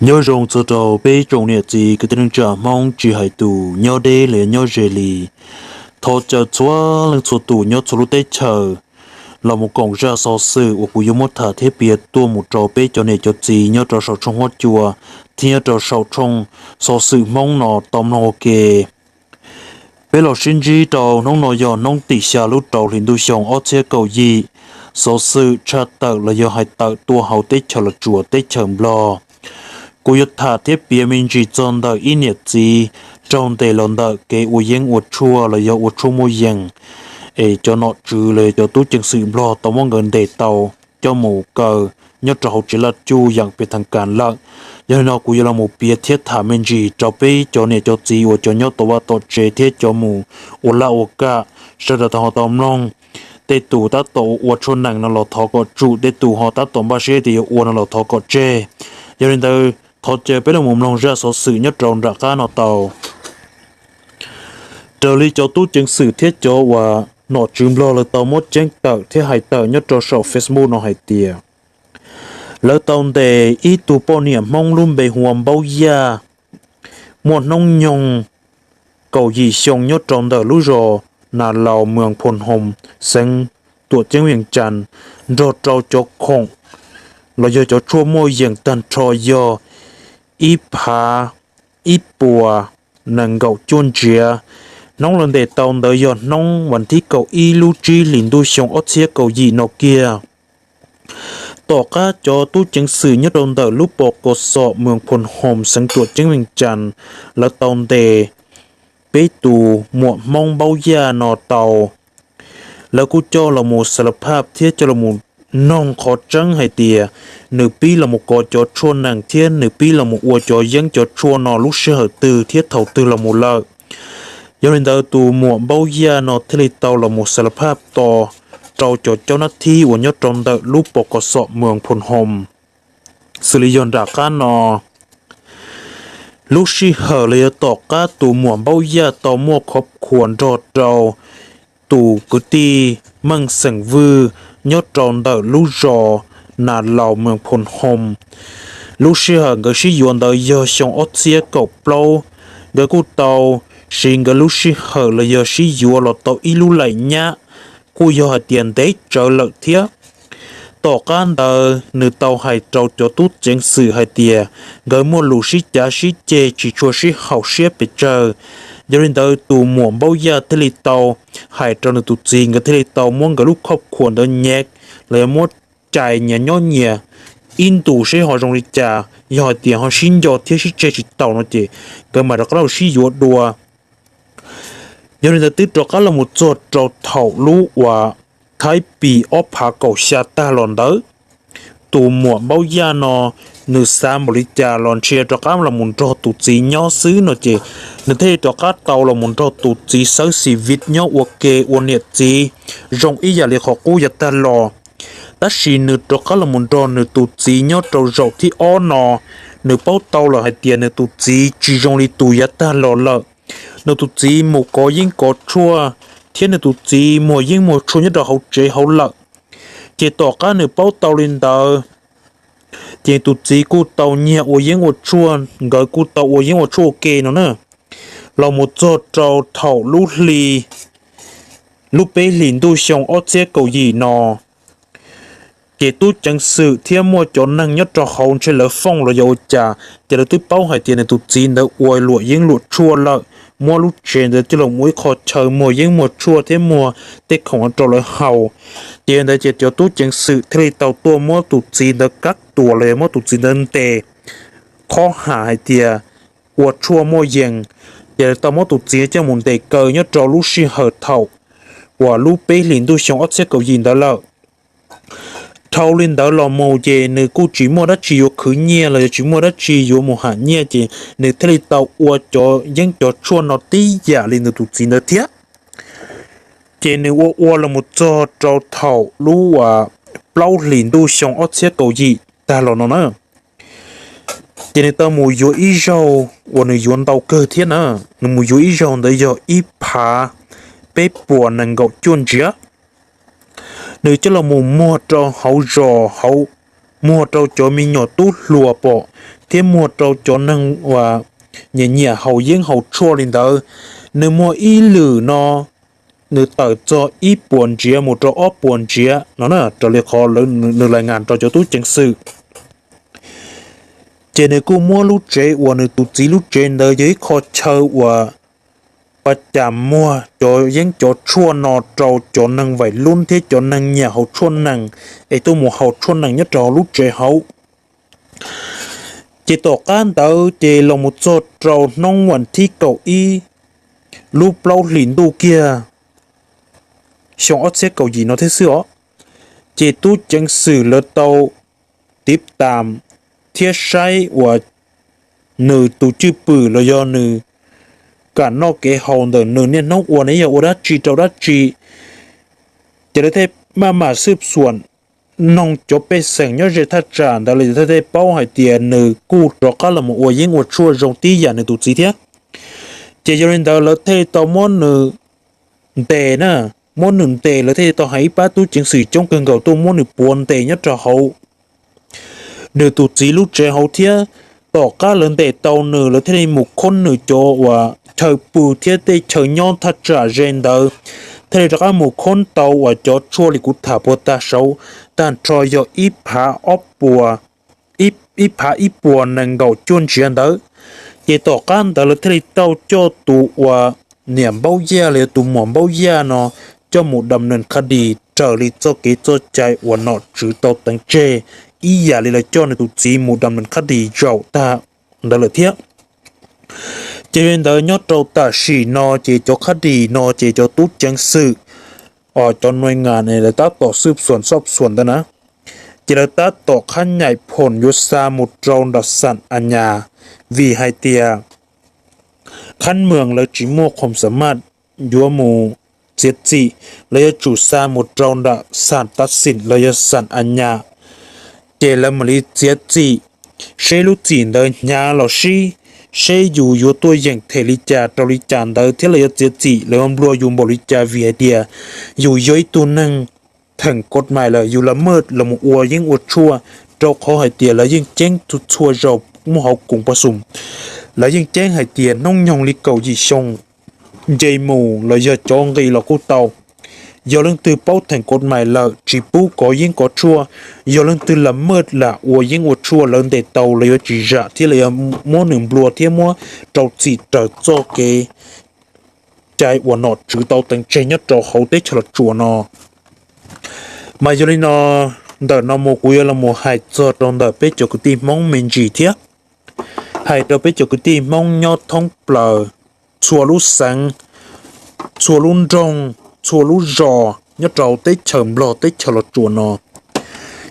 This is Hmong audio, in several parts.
Nyob zoo txog rau peb tsoom niam txiv kwv tij neej tsa Hmoob tsis hais tus nyob deb los yog nyob ze li. Thov caw txhua leej txhua tus nyob txhua lub teb chaws los mus koom zaj xov xwm uas kuv yuav muab tham thiab piav tuaj mus rau peb cov niam cov txiv nyob rau saum tshooj huab cua thiab nyob rau saum tshooj xov xwm Hmoob no tau mloog ua ke. Peb los sib ntsib rau hnub no yog hnub tim xya lub rau hlis ntuj xyoo ob txhiab kaum yim. Xov xwm tshaj tawm los yog hais tawm tuaj hauv teb chaws Los Tsuas teb chaws Nplog. Kuv yuav tham thiab piav me ntsis txog ntawm ib niam txiv raug ntes los ntawm kev ua yeeb ua tshuaj los yog ua tshuaj muaj yees, es cov nom tswv los yog cov tub ceev xwm Nplog tau muab nkawd ntes tau coj mus kaw nyob rau hauv tsev laj cuj yam pes thas kas lawm. Yog li no kuv yuav los mus piav thiab tham me ntsis rau peb cov niam cov txiv uas cov nyob tom vaj tom tsev thiab cov mus ua laj ua kam sawv daws tau ho tau mloog. Tej tus tab tom ua tshuaj nees no los thov kom tsum, tej tus ho tab tom npaj siab tias yuav ua no los thov kom tseg. Yog li ntawd thov caw peb los mus mloog zaj xov xwm nyob rau nram qab no tau. Raws li cov tub ceev xwm thiab cov uas nom tswv Nplog lawv tau muab tseeb tawm thiab hais tawm nyob rau saum Facebook no hais tias lawv tau ntes ib tug poj niam Hmoob lub npe hu ua Npaub Yaj, muaj hnub nyoog kaum yim xyoo nyob rau ntawm lub zos Nas Laus, moos Phoos Hoos, xeev Tuam Ceeb Vees Cas, nrog rau cov khoom los yog cov tshuaj muaj yees tag nrho yog ib phav ib puas nees nkaum cuaj ntsiav. Hnub lawv ntes tau ntawd yog hnub vas thib kaum ib lub tsib hlis ntuj xyoo ob txhiab kaum yim no kiag. Tom qab cov tub ceev xwm nyob rau ntawm lub pos kos xom moos Phoos Hoos, xeev Tuam Ceeb Vees Cas, lawv tau ntes peb tus muam Hmoob Npaub Yaj no tau, lawv kuj coj los mus xa la phaj thiab coj los mus noog qhov tseeb hais tias nws pib los mus kov cov tshuaj nees thiab nws pib los mus ua cov yeeb cov tshuaj no lub sij hawm twg thiab thaum twg los mus lawm. Yog li ntawd tus muam Npaub Yaj no thiaj li tau los mus xa la phaj to rau cov caub nab thib uas nyob rau ntawm lub pos kos xom moos Phoos Hoos. Xws li yog nram qab no, lub sij hawm los yog tom qab tus muam Npaub Yaj tau muaj khov khuas nrog rau tus kwv tij Meej xeem Vwj nyob rau ntawm lub zos Nas Laus, moos Phoos Hoos. Lub sij hawm nkawd sib yuav ntawd yog xyoo ob txhiab kaum plaub. Nkawd kuj tau siv nkawd lub sij hawm los yog sib yuav los tau ib lub laim nyab, kuj yog hais tias ntev tsawv lawm thiab. Tom qab ntawd nws tau hais rau cov tub ceev xwm hais tias nkawd muaj lus sib cav sib ceg tsis tshua sib haum siab pes tsawg. Yog li ntawd tus muam Npaub Yaj thiaj li tau hais rau nws tus txiv, nkawd thiaj li tau muab nkawd lub khov khuas ntawd nyev los yog muab cais nyias nyob nyias ib ntus seb ho zoo li cas, yog hais tias ho sib nco thiab sib tseg tsis taus no ces nkawd mam rov qab los sib yuav dua. Yog li ntawd twb rov qab los mus txog rau thaum lub uas Thaib Pis ob phav kaum xya tag los ntawd, tus muam Npaub Yaj no nws xav npaum li cas los ntshe rov qab los mus nrog tus txiv nyob xwb no ces nws thiaj li rov qab tau los mus nrog tus txiv xawb xis viv nyob ua ke ua niam txiv zoo ib yam li qhov qub yav tag los. Tab sis nws rov qab los mus nrog nws tus txiv nyob rau zaum thib ob no, nws paub tau lawm hais tias nws tus txiv tsis zoo li tus yav tag los lawm. Nws tus txiv mus kov yeeb kov tshuaj thiab nws tus txiv muag yeeb muag tshuaj nyob rau hauv tsev hauv lawm. Ces tom qab nws paub tau li ntawd, ces tus txiv kuj tau nyiag ua yeeb ua tshuaj, nkawd kuj tau ua yeeb ua tshuaj ua ke no na. Los mus txog rau thaum lub hli, lub peb hlis ntuj xyoo ob txhiab kaum yim no, ces tub ceev xwm thiab muaj cov neeg nyob rau hauv ntshe lawv foob los yog ua cas ces lawv twb paub hais tias nws tus txiv ntawd ua luam yeeb luam tshuaj lawm, muab lub tsev ntawd coj los ua ib qho chaw muag yeeb muag tshuaj thiab muag tej khoom rau lawv haus. Ces yog ntawd ces cov tub ceev xwm thiaj li tau tuaj muab tus txiv ntawd kab tuas los yog muab tus txiv ntawd ntes, khob ham hais tias ua tshuaj muaj yees, ces lawv tau muab tus txiv coj mus ntes kaw nyob rau lub sij hawm thaum uas lub peb hlis ntuj xyoo ob txhiab kaum yim ntawd lawm. Dhau li ntawd los mus ces nws kuj tsis muaj dab tsi yuav khwv nyiaj los yog tsis muaj dab tsi yuav mus ham nyiaj ces nws thiaj li tau ua cov yeeb cov tshuaj no tib yam li nws tus txiv ntawd thiab. Ces nws ua ua los mus txog rau thaum lub uas plaub hlis ntuj xyoo ob txhiab kaum yim tag los no na, ces nws tau mus yuav ib zaug uas nws yuav ntau kawg thiab na. Nws mus yuav ib zaug ntawd yog ib phav peb puas nees nkaum cuaj ntsiav. Nws coj los mus muag rau hauv zos hauv muag rau cov me nyuam tub hluas pom, thiab muag rau cov neeg uas nyiam nyiam haus yeeb haus tshuaj li ntawd, nws muag ib lwm no nws tawm txog ib puas ntsiav mus rau ob puas ntsiav no na, raws li qhov nws lais ngas rau cov tub ceev xwm. Ces nws kuj muab lub tsev uas nws tus txiv lub tsev ntawd yog ib qho chaw uas pa cas muag cov yeeb cov tshuaj no rau cov neeg vaim lub thiab cov neeg nyiam haus tshuaj nees, es tuaj mus haus tshuaj nees nyob rau hauv lub tsev hauv. Ces tom qab ntawd ces los mus txog rau hnub vas thib kaum ib lub plaub hlis ntuj kiag xyoo ob txhiab kaum yim no thiab xwb os, ces tub ceev xwm lawv tau tiv tas thiab saib uas nws tus cwj pwm los yog nws kam noj kev haus ntawm nws niaj hnub ua ne yog ua dab tsi rau dab tsi. Ces lawv thiaj maj mam xwb xuam noog cov pej xeem nyob ze thaj tsam ntawd los thiaj paub hais tias nws kuj rov qab los mus ua yeeb ua tshuaj zoo tib yam nws tus txiv thiab. Ces yog li ntawd lawv thiaj tau muab nws ntes na, muab nws ntes lawv thiaj tau hais ib pab tub ceev xwm coob kawg nkaus tuaj muab nws puav ntes nyob rau hauv nws tus txiv lub tsev hauv thiab. Tom qab lawv ntes tau nws lawv thiaj li mus khoob nws cov uas chaw pw thiab tej chaw nyob thaj tsam ze ntawd, thiaj li rov qab mus khoob tau uas cov tshuaj li kuv tham puag ta saud, tag nrho yog ib phav ob puas, ib phav ib puas nees nkaum cuaj ntsiav ntawd. Ces tom qab ntawd lawv thiaj li tau coj tus uas niam Npaub Yaj los yog tus muam Npaub Yaj no coj mus dam nees khab dis raws li txoj kev txoj cai uas nom tswv tau teev tseg, ib yam li lawv coj nws tus txiv mus dam nees khab dis zaum tag ntawd lawm thiab. Ces li ntawd nyob rau tam sim no ces cov khab dis no ces cov tub ceev xwm, cov nuj ngas lawv tab tom xwb xuas xob xuas ntawd na, ces lawv tab tom khab nyaim phoom yuav xa mus rau nram xam a nyas, vim hais tias khab mws lawv tsis muaj khoom xam maj yuav mus txiav txim, lawv yuav tsum xa mus rau nram xam tav xim los yog xam a nyas, ces lawv mam li txiav txim, seb lub txim ntawd hnyav los sib, seb yus yuav tuaj yeem them li cas rau li cas ntawd thiab lawv yuav txiav txim lawv yuav nplua yus npaum li cas vim hais tias yus yog ib tug neeg theem kod mais lawm, yus la maj los mus ua yeeb ua tshuaj, rau qhov hais tias lawv yeej ceeb txhua zaus muaj hauv koom pab xum, lawv yeej ceeb hais tias hnub nyoog li kaum yim xyoo nce mus los yog cov nqi los kuj tau. Yog leej twg paub theem kod mais lawm tsis pub kov yeeb kov tshuaj, yog leej twg la maj lam ua yeeb ua tshuaj lawv ntes tau lawv yuav tsis zam thiab lawv yuav muab nws nplua thiab muab rau txim raws txoj kev cai uas nom tswv tau teev tseg nyob rau hauv teb chaws Los Tsuas no. Mas yog li no, ntawm no mus kuv yuav los mus hais txog rau ntawm peb cov kwv tij Hmoob me ntsis thiab, hais rau peb cov kwv tij Hmoob nyob thoob plaws txhua lub xeev, txhua lub nroog, txhua lub zos nyob rau teb chaws Nplog teb chaws Los Tsuas no.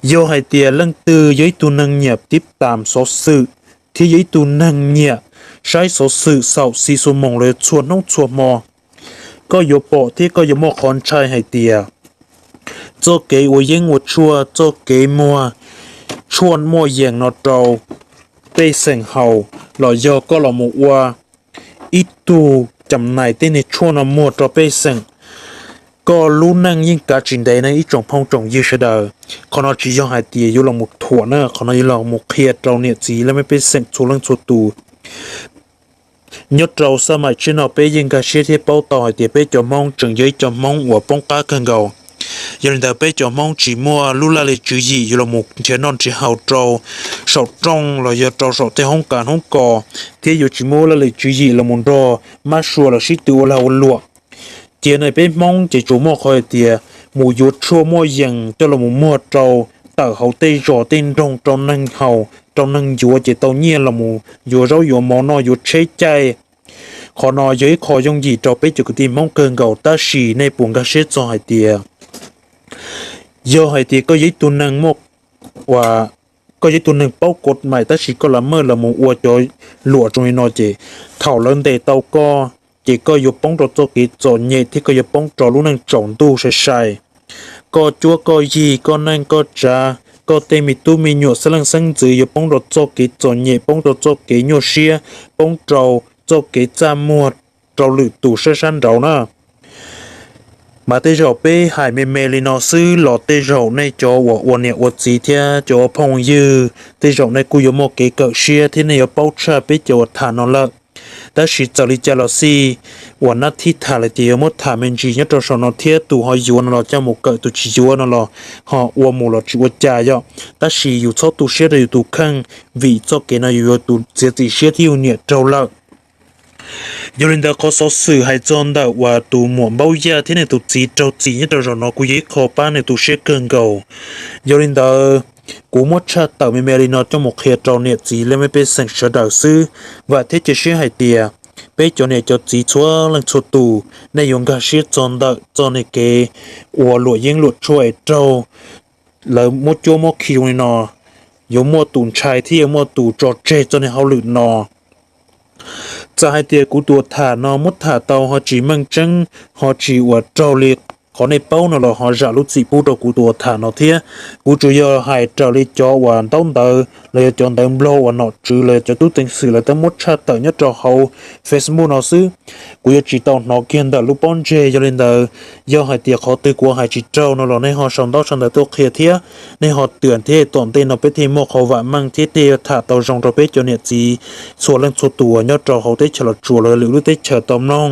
Yog hais tias leej twg yog ib tug neeg nyiam tiv tas xov xwm thiab yog ib tug neeg nyiam saib xov xwm xaum xi xu moos los txhua hnub txhua hmo, koj yuav pom thiab koj yuav muaj qhov ntshai hais tias txoj kev ua yeeb ua tshuaj, txoj kev muag tshuaj muaj yees no rau pej xeem haus, los yog koj los mus ua ib tug cam nais tej niag tshuaj no muag rau pej xeem, koj lub neej yeej kav tsis ntev ne ib tsoom phooj tsoom ywg sawv daws. Qhov no tsis yog hais tias yuav los mus thuam na, qhov no yuav los mus qhia rau niam txiv laj mej pej xeem txhua leej txhua tus. Nyob rau xab maim tshiab no peb yeej nkag siab thiab paub tau hais tias peb cov Hmoob tseem yog ib co Hmoob uas poob qab kawg nkaus. Yog li ntawd peb cov Hmoob tsis muaj lub laj lim tswv yim yuav los mus nrhiav noj nrhiav haus rau saum rooj los yog rau saum tej hoob kas hoob kos, thiab yuav tsis muaj laj lim tswv yim los mus nrog mab sua los sib tw ua lag ua luam. Cia no peb Hmoob ces tsuas muaj qhov hais tias mus yuav tshuaj muaj yees coj los mus muag rau tawm hauv tej zos tej nroog rau neeg haus rau neeg yuav ces tau nyiaj los mus yuav zaub yuav mov noj yuav tsheb caij. Qhov no yog ib qho yooj yim rau peb cov kwv tij Hmoob kawg nkaus, tab sis nej puas nkag siab txog hais tias yog hais tias koj yog ib tug neeg muaj ua koj yog ib tug neeg paub kod mais tab sis koj la maj los mus ua cov luam zoo li no ces thaum lawv ntes tau koj ces koj yuav poob rau txoj kev txom nyem thiab koj yuav poob rau lub neej tsaus ntuj sai sai. Koj cuab koj yig, koj neej koj tsav, koj tej me tub me nyuam xeeb leej xeeb ntxwv yuav poob rau txoj kev txom nyem, poob rau txoj kev nyuaj siab, poob rau txoj kev txaj muag rau lwm tus sab sab nraud na. Mas tej zaum peb hais me me li no xwb los tej zaum nej cov uas ua niam ua txiv thiab cov ua phooj ywg tej zaum nej kuj yuav muaj kev kawm siab thiab nej yuav paub tshaj peb cov uas tham no lawm. Tab sis txawm li cas los xij, uas nab thib tham lawm ces yuav muab tham me ntsis nyob rau saum no thiab tus ho yuav no los coj mus kawm, tus tsis yuav no los ho ua mus los tsis ua cas yom. Tab sis yus txhob tu siab rau yus tus kheej, vim txoj kev no yus yuav tus txiav txim siab thiab yus niam raug lawm. Yog li ntawd qhov xov xwm hais txog ntawm uas tus muam Npaub Yaj thiab nws tus txiv raug txim nyob rau zaum no kuj yog ib qho pab nws tu siab kawg nkaus. Yog li ntawd, kuv muab tshaj tawm me me li no coj mus qhia rau niam txiv lej mej pej xeem sawv daws xwb. Vam thiab cia siab hais tias peb cov niam cov txiv txhua leej txhua tus nej yuav nkag siab txog ntawm txoj niag kev uas luam yeeb luam tshuaj es raug lawv muab cuab muab khi zoo li no, yuav muaj tus ntshai thiab yuav muaj tus tso tseg txoj niag hauj lwm no. Txawm hais tias kuv tus tham no muab tham tau ho tsis meej tseeb, ho tsis uas raug li qhov nej paub no los ho zam lub txim pub rau kuv tus tham no thiab. Kuv tsuas yog hais raws li cov uas ntaub ntawv los yog cov ntawv nplog uas nom tswv los yog cov tub ceev xwm lawv twb muab tshaj tawm nyob rau hauv Facebook no xwb. Kuv yuav tsis tau hnov kiag ntawm lub pob ntseg. Yog li ntawd, yog hais tias qhov twg kuv hais tsis raug no los nej ho sau ntaub sau ntawv tuaj qhia thiab nej ho twm thiab, tom ntej no peb thiaj muaj qhov vam meej thiab thiaj yuav tham tau zoo rau peb cov niam txiv txhua leej txhua tus uas nyob rau hauv teb chaws Los Tsuas los lwm lub teb chaws tau mloog.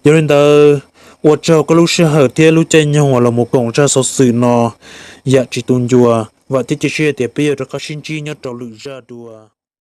Yog li ntawd, ua tsaug koj lub sij hawm thiab lub caij nyoog uas los mus koom zaj xov xwm no yam tsis tu ncua. Vam thiab cia siab tias peb yuav rov qab sib ntsib nyob rau lwm zaj dua.